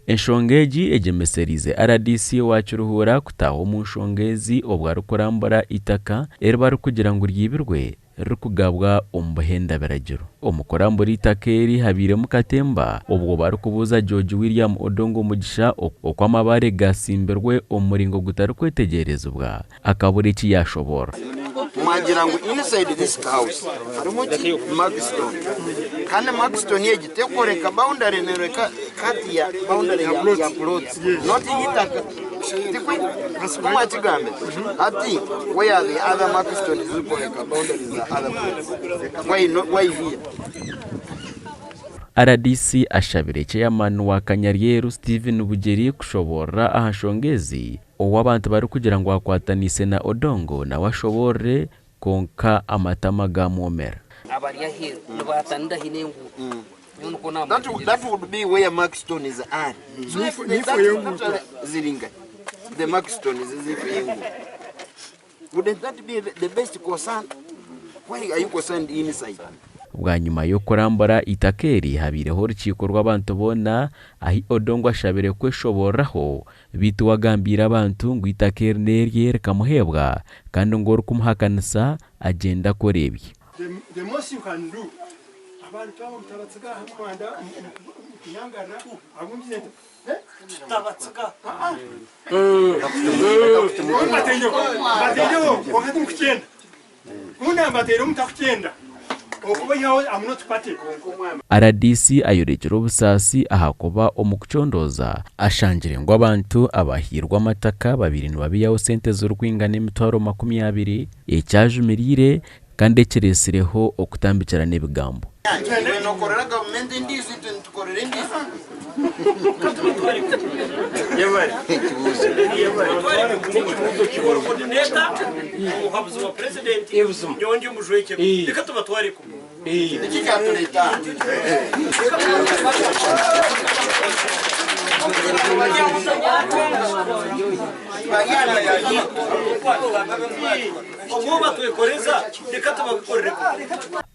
Enshonga egi egyemesereize rdc owa Kiruhura kutaaha omu nshonga ezi obwo arikurambura eitaka eri barikugira ngu ryibirwe ririkugabwa omu buhenda biragiro. Omu kurambura eitaka eri habairemu katemba obwo barikubuuza George William Odongo Mugisha oku amabaare gaatsimbirwe omu muringo gutarikwetegyerezibwa akabura eki yaashoboorora. Mwagira ngu inside this house harimu ki? Markstone. Kandi markstone egi tekworeka boundary nereka kati ya boundary ya, ya plots not eitaka. Tikwe? Kumwakigambire? Hati where are the other markstones ezikworeka boundaries za other plots? Why no, why here? Rdc ashabire Chairman wa Kanyaryeru Stephen Bugyeri kushoboorora aha nshonga ezi Ou abantu barikugira ngu akwataniise na Odongo nawe ashoboorore kwonka amatama gaamwomera. Abari aheeru nibaatanira hi n'enguuto. Nyowe nikwo That, naamwetegyereza. that would be where mark stones are. So if Niifo- the, niifo that, y'enguuto. actually ziringa the mark stones zifo y'enguuto. Wouldn't that be the, the best concern? Why are you concerned inside? Bwanyima y'okurambura eitaka eri, habaireho orukiiko rw'abantu boona ahi Odongo ashabire kweshoboororaho Beitu we agambiire abantu ngu eitaka eri n'erye rikamuheebwa kandi ngu orikumuhakanisa agyende akore ebye. The most you can do abantu abo mutabatsiga aha muhanda mukunyangarira ahabw'omugize nti tutabatsiga mbateireho mbateireho kwonka timukukyenda Ku mutakukyenda okubaihaho am not party. Rdc ayorekire obusaasi ahakuba omu kucondooza ashangire ngu abantu abahairwe amataka babaire nibabaihaho sente zirikwingana emitwaro 20, ekyajumiriire kandi ekiretsireho okutambikirana ebigambo. Iwe nokorera gavumenti endiijo itwe nitukorera endiijo. Niki kyatureeta aha?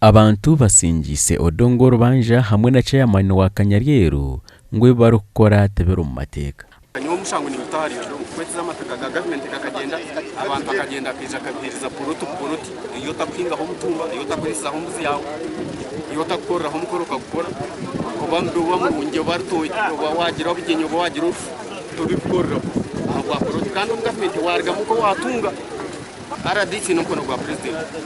Abantu basingiise Odongo orubanja hamwe na ceyamaani wa Kanyaryeru ngu ebi barikukora tibiri omu mateeka. Nyowe omushango ninguta ahari Odongo kwetiza amataka ga gavumenti gakagyenda abantu akagyenda akaija akabiheereza poloti ku poloti ei otakuhingaho omutumba, ei otakurisizaho mbuzi yaawe, ei otakukoreraho omukoro okagukora oba oba murungi oba rutookye oba waagira obugyenyi oba waagira orufu torikukoreraho ahabwa poloti kandi omu gavumenti waarugamu nk'owaatunga. Rdc n'omukono gwa purezidenti,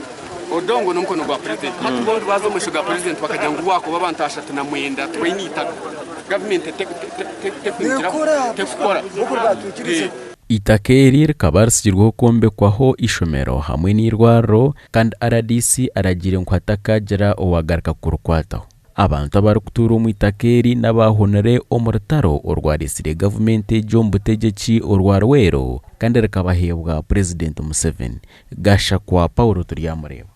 Odongo n'omukono gwa purezidenti. Hati bombi baaza omu maisho ga purezidenti bakagira ngu waakuba abantu 39 tibaine eitaka, gavumenti tekukora. Eitaka eri rikaba ritsigirweho kwombekwaho eishomero hamwe n'eirwariro kandi rdc aragiire ngu hatakaagira owaagaruka kurikwataho. Abantu abarikutuura omu itaka eri n'abaahunire omu rutaro orwareetsire gavumenti egi omu butegyeki orwa Rweru kandi rikabaheebwa Purezidenti Museveni. Gashakwa Paul Turyamureeba.